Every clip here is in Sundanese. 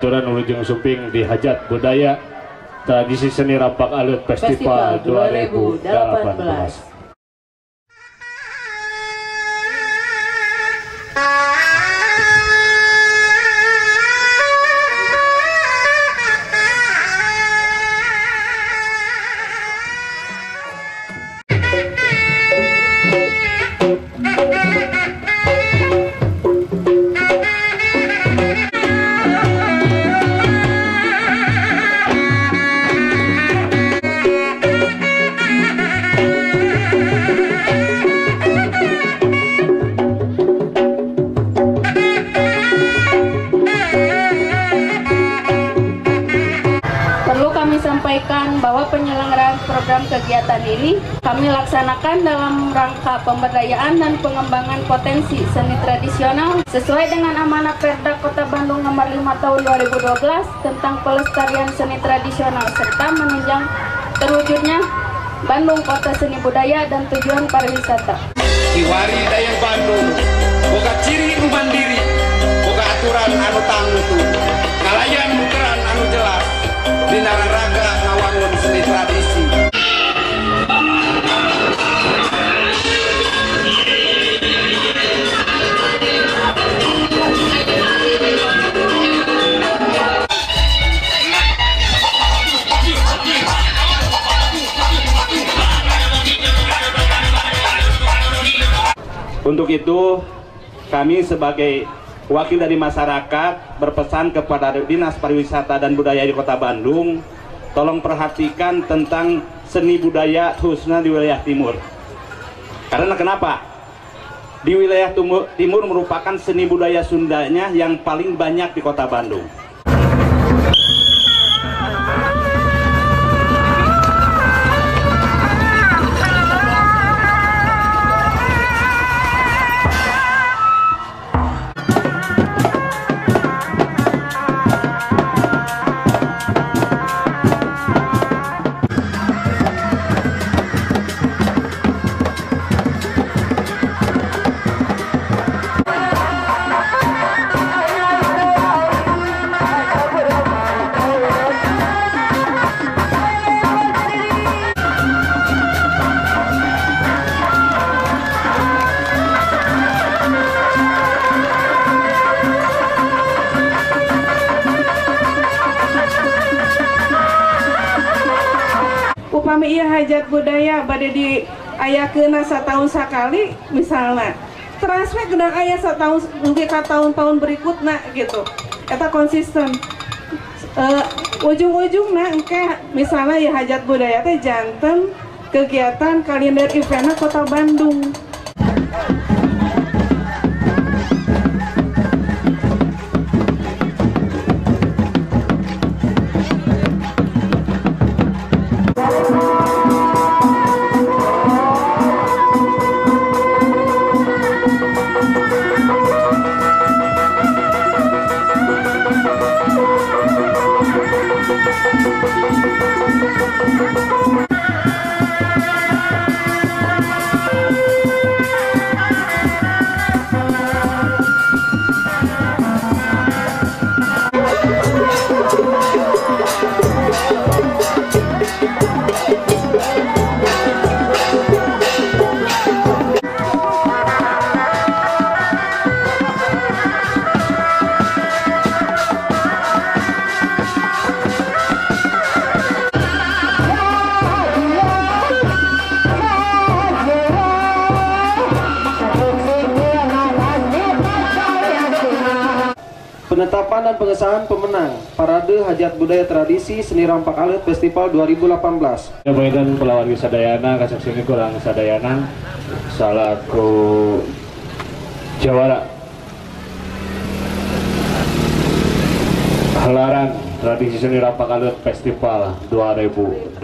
Aturan Wilujeng Sumping di Hajat Budaya Tradisi Seni Rampak Alit Festival 2018. Sampaikan bahwa penyelenggaraan program kegiatan ini kami laksanakan dalam rangka pemberdayaan dan pengembangan potensi seni tradisional sesuai dengan amanah Perda Kota Bandung Nomor 5 Tahun 2012 tentang pelestarian seni tradisional serta menunjang terwujudnya Bandung Kota Seni Budaya dan tujuan pariwisata. Kiwari daya Bandung, boga ciri nu mandiri, boga aturan anu tangtu, kalayan muteran anu jelas. Dina raraga ngawangun seni tradisi. Untuk itu, kami sebagai wakil dari masyarakat berpesan kepada Dinas Pariwisata dan Budaya di Kota Bandung, tolong perhatikan tentang seni budaya khususnya di wilayah timur. Karena kenapa? Di wilayah timur merupakan seni budaya Sundanya yang paling banyak di Kota Bandung. Upami ieu hajat budaya bade diayakeunna satahun sakali misalna transfer gedang aya satahun mungkin ka tahun-tahun berikutna gitu, eta konsisten. Ujung-ujungna engke misalna ya hajat budaya teh janten kegiatan kalender eventna Kota Bandung. Penetapan dan pengesahan pemenang Parade Hajat Budaya Tradisi Seni Rampak Alit Festival 2018. Ya, bagian pelawan sadayana kasaksian kurang sadayana salaku jawara helaran Tradisi Seni Rampak Alit Festival 2018.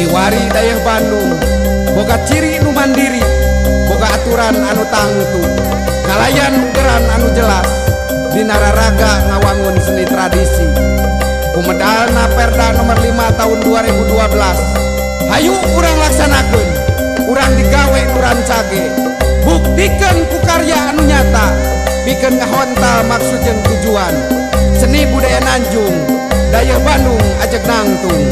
Kiwari dayeuh Bandung boga ciri nu mandiri, boga aturan anu tangtu, ngalayan ugeran anu jelas, dina raraga ngawangun seni tradisi. Kumedalna Perda nomor 5 tahun 2012, hayu urang laksanakeun, urang digawe nu rancage, buktikeun ku karya anu nyata, pikeun ngahontal maksud jeung tujuan. Seni budaya Nanjung, dayeuh Bandung ajeg nangtung.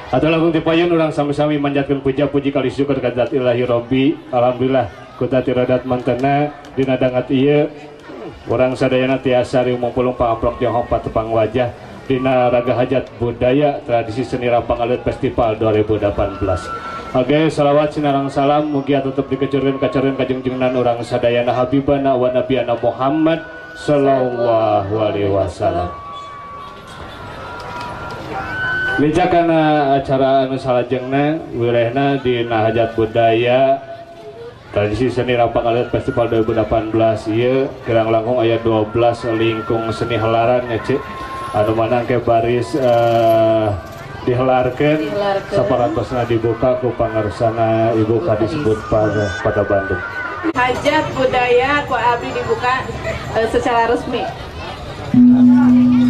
Atau langsung dipayun orang sami-sami manjatkan puja-puji kali syukur ka zat ilahi Robbi. Alhamdulillah kutat iradat mantena dina dangat ieu urang sadayana tiasa riung pulung pangamplok jeung hompa tepang wajah dina raga hajat budaya tradisi seni Rampang Alit Festival 2018. Oke, salawat sinarang salam mugia tetep dikecurkeun kacareun kajungjungnan urang sadayana habibana wa nabiyana Muhammad sallallahu alaihi wasallam. Lincah kana acara anu salajengna wirehna dina hajat budaya tradisi seni Rampang Alit Festival 2018 ieu kirang langkung aya 12 lingkung seni helaran nya Cik anu mana ke baris dihelarkeun saparantosna dibuka ku pangarsana Ibu Kadisbud pada Bandung. Hajat budaya ku abdi dibuka secara resmi. Yeah.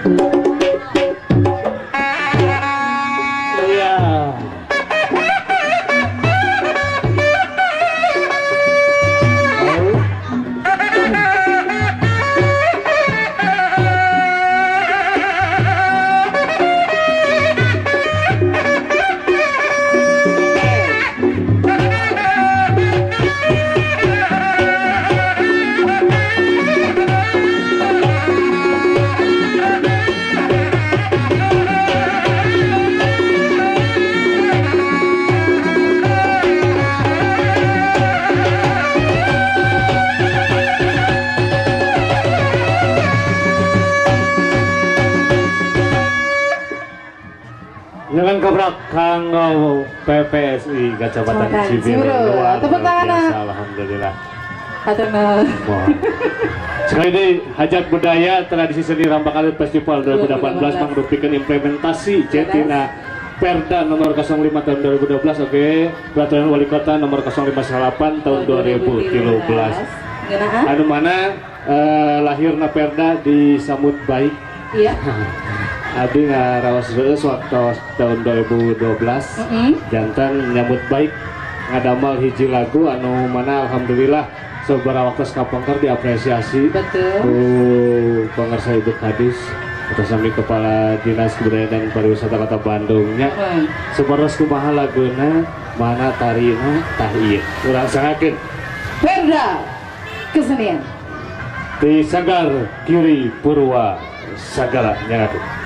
Iya. Jangan kebrak kanggo PPSI Kecamatan Cibiru. Luar biasa, alhamdulillah. Sekali ini Hajat Budaya Tradisi Seni Rampak Alit Festival 2018 mangrupikeun implementasi cetina Perda nomor 05 tahun 2012, oke, Peraturan Wali Kota nomor 058 tahun 2013. Anu mana lahirna Perda disambut baik. Iya. Abdi ngarawas geus waktu tahun 2012, jantan nyambut baik ngadamal hiji lagu anu mana alhamdulillah sabaraha waktu kapengker diapresiasi. Betul. Ku pangarsa Ibu Kadis atas sami Kepala Dinas Kebudayaan dan Pariwisata Kota Bandungnya. Sabaros kumaha laguna, mana tarina tah ieu. Urang sangakeun Perda Kesenian di Sanggar Kiri Purwa Sagara nyangakeun.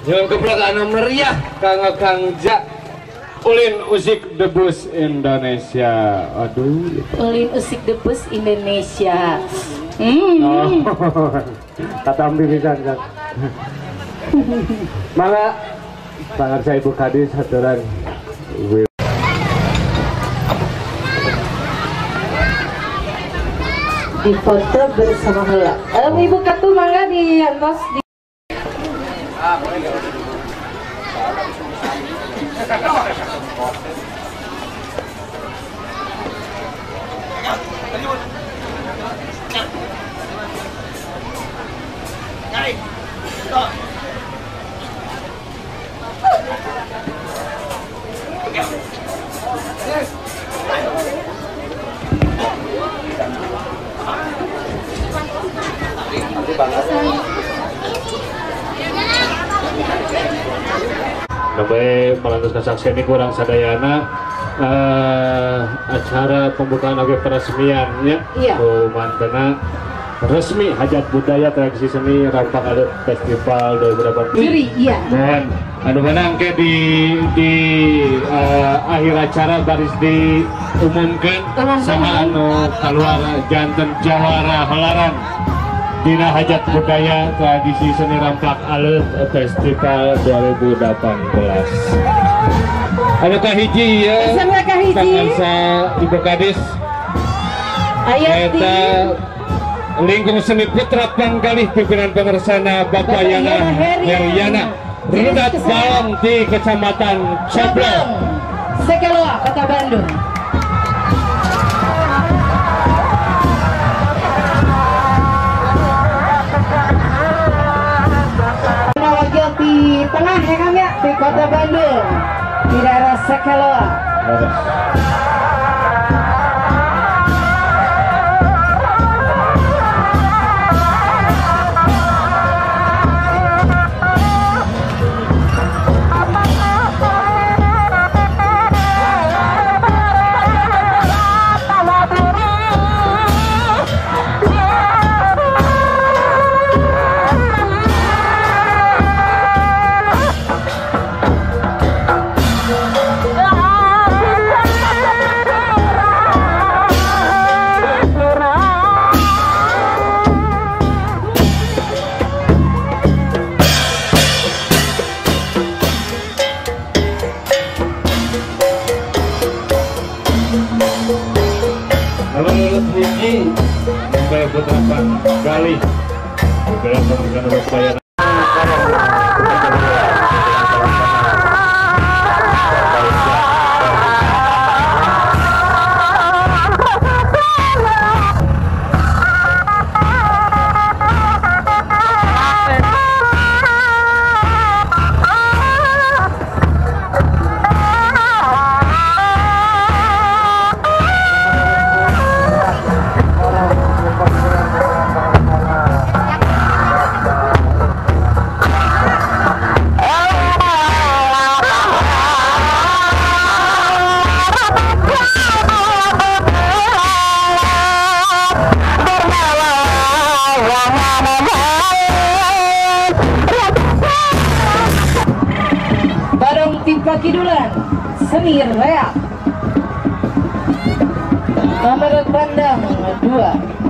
Jangan keplak anu meriah kanggo Kang Ja Ulin Usik Debus Indonesia. Aduh. Ulin Usik Debus Indonesia. Oh. Katambi pisan kan. Mangga pangarsa Ibu Kadis haturan. Di foto bersama heula. Ibu Ketu mangga diantos di Sampai melantas kesaksian ini kurang sadayana acara pembukaan oge peresmiannya iya. Mantena resmi Hajat Budaya Tradisi Seni Rampak Alit Festival 2008. Juri, iya. Dan anu menang ke di akhir acara baris diumumkan sama anu keluar janten jawara helaran Dina Hajat Budaya Tradisi Seni Rampak Alit Festival 2018. Anu kahiji ya. Pangarsa Ibu Kadis. Eta Lingkung Seni Putra Panggalih pimpinan pengersana Bapak Yana Heriana Rudat Balong di Kecamatan Coblong, Sekeloa, Kota Bandung. Di tengah ya Kang ya, di Kota Bandung, di daerah Sekeloa. Ah! hiji Mempelai Putra Panggalih pimpinan pemerintahan Bayan. Kidulan seni reak nomor pandang 2.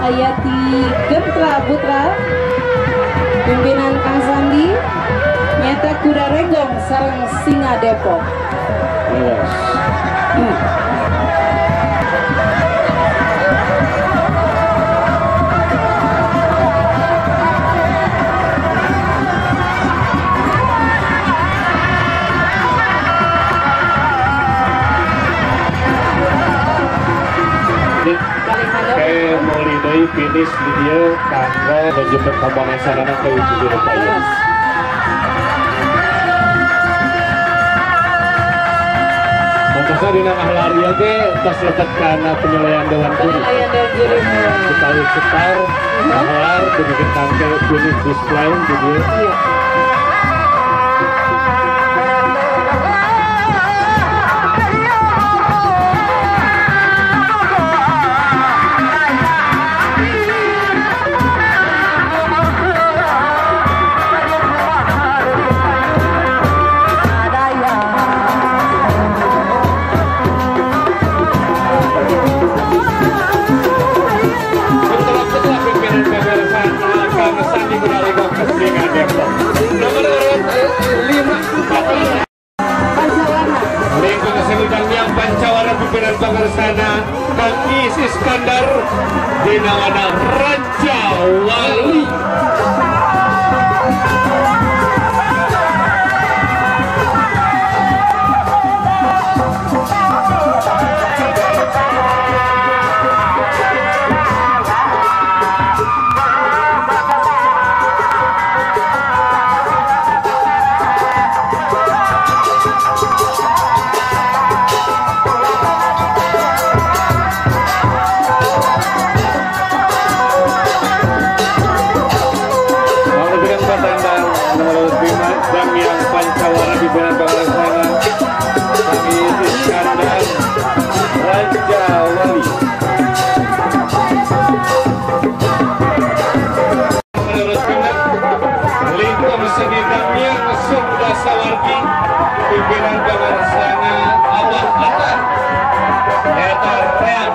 Ayati Gentra Putra pimpinan Kang Sandi nyata kuda renggong sareng singa Depok. Yes. Finish di dia kanggo lanjutkan pemanasan ke ujung payung. Mantapnya dina ngahlari oge tos lebet kana penilaian dewan juri. Sekali setar ngahlar begitu tangke finish display di dia. pimpinan pangarsana Kang Is Iskandar dina wana Raja Wali. Pimpinan pangarsana Kang Is Iskandar Raja Wali. Menurut lingkup seni Damian Sunda Sawargi, pimpinan pangarsana Abah Atar Eta Reak.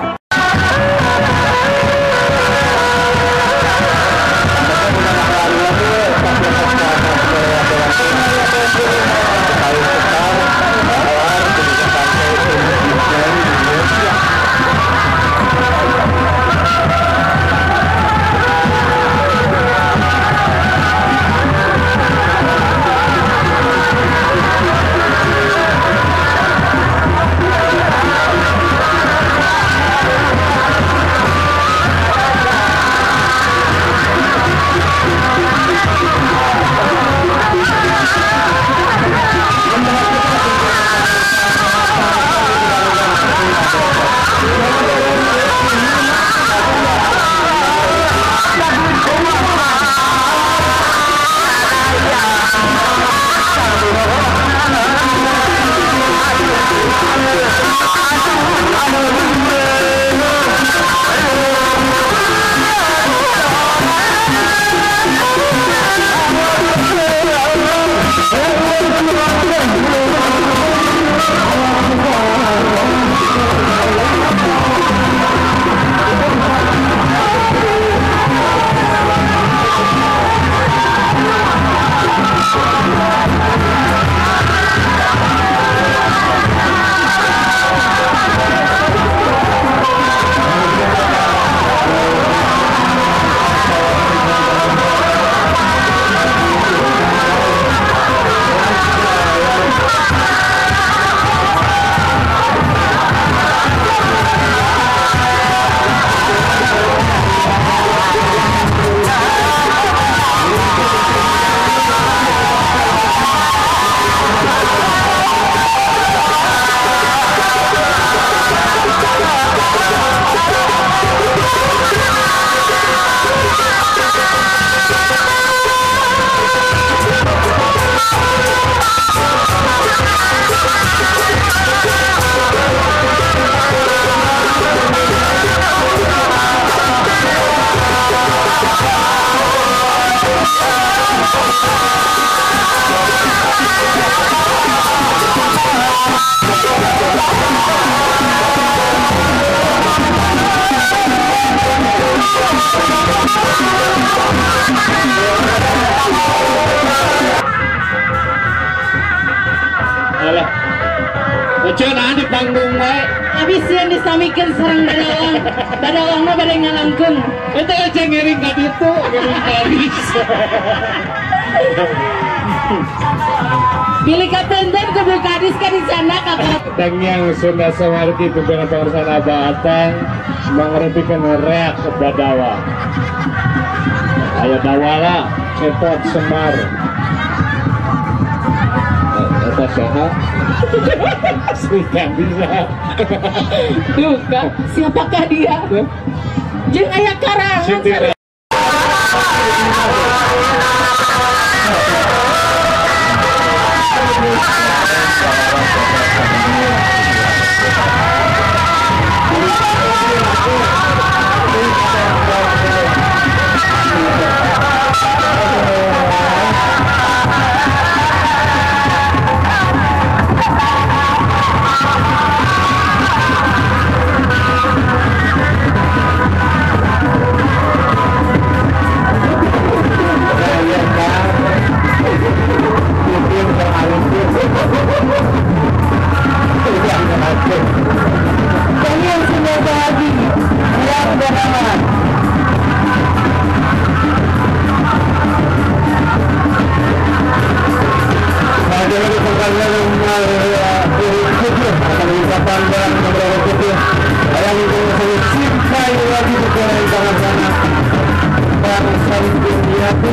Alah. Ece nah di panggung wae. Abi sieun disamikeun sareng badawang. Badawangna bade ngalangkeun. Eta ece ngiring ka ditu, ngiring ka Aris. Bilih kapenten ku Bu Kadis ka di sana ka. Dangyang Sunda Sawargi pimpinan pengurusan Abah Atang mengertikan reak badawa. Ayo dawala cepot Semar. Eta saha? Sudah bisa. Tuh, Kak, siapakah dia? Jeung aya karangan. Patandang nomor putih yang cintai lagi berjalan sana Bang Sanjuniati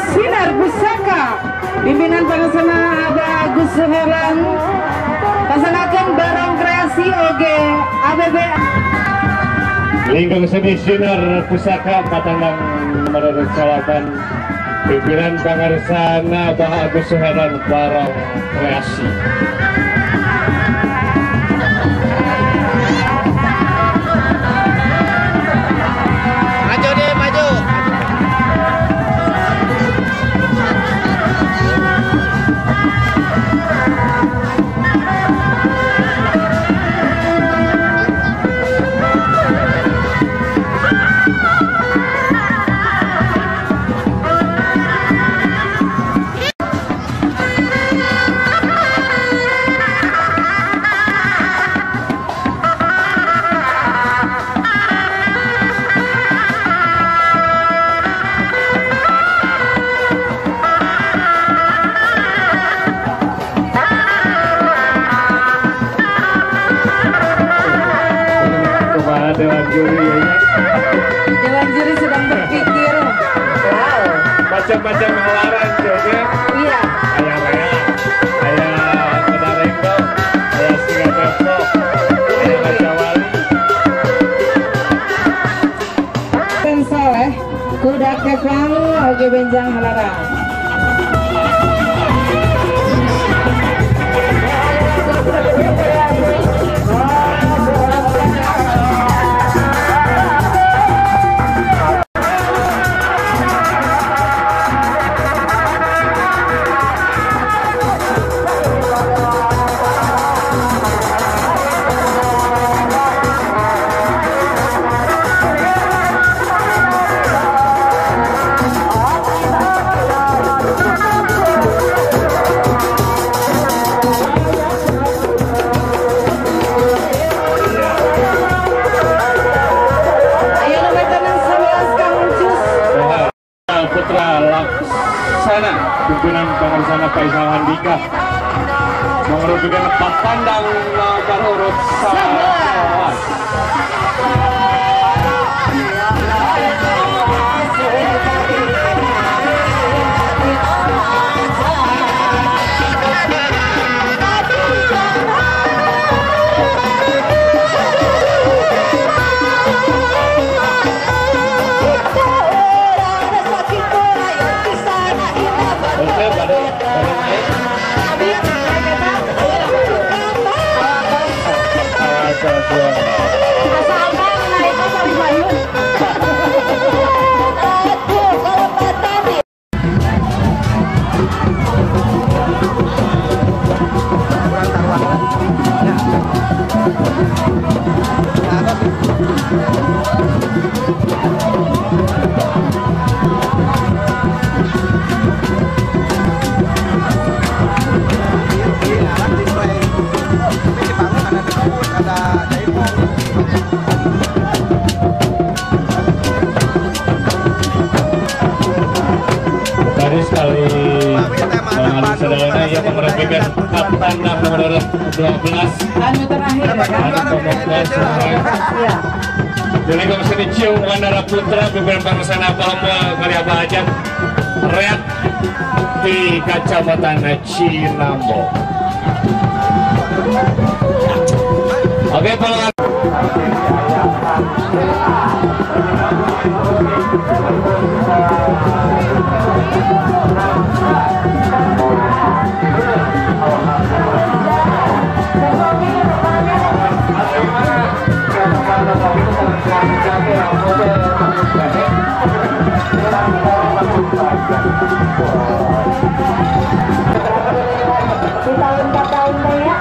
Sinar Pusaka, pimpinan pangasana Abah Agus Suherlan, pasanakan barang kreasi OG ABB. Lingkung Seni Sinar Pusaka Patandang nomor 8, pimpinan pangarsana Abah Agus Suherlan, barang kreasi. Maju deh, maju. Dewan juri ya. Dewan juri sedang berpikir. Wow. Macam-macam helaran jadinya. Iya. Ayah rea, ayah kedarenggo, ayah singa tepok, ayah raja wali. Dan Soleh, kuda kepang, oge benjang helaran. Putra Laksana, pimpinan Pangarsana Faisal Handika, mengerupikan Patandang nomor urut 11. Patandang nomor 12. Anu terakhir ya. Jadi kalau sini Ciung Bandara Putra pimpinan Pangsana Palembang karya Hajat Reak di Kecamatan Cinambo. Oke, Pak. Di tahun 4 tahun ya.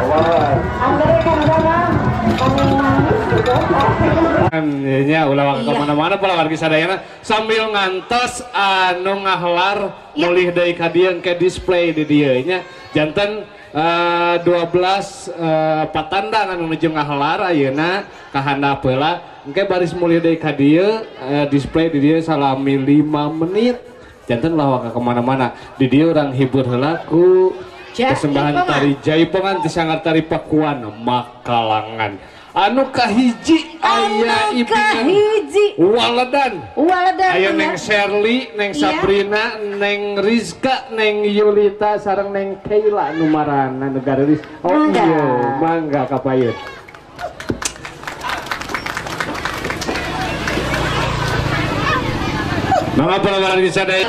Nya ulah ke mana-mana pola wargi sadayana sambil ngantos anu ngahelar mulih deui ka dieu ke display di dieu nya janten 12 patandang anu nuju ngahelar ayeuna ka handap heula engke baris mulih deui ka dieu display di dieu salami 5 menit janten ulah waka kemana-mana di dieu urang hibur heula ku persembahan tari Jaipongan ti sanggar tari Pakuan Makalangan. Anu kahiji aya ibu Waledan. Waledan. Aya Neng Sherly, Neng Sabrina, Neng Rizka, Neng Yulita, sareng Neng Kayla nu marana negara Riz. Oh iya, mangga kapayun. Mangga palawaran bisa deui.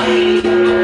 Bang.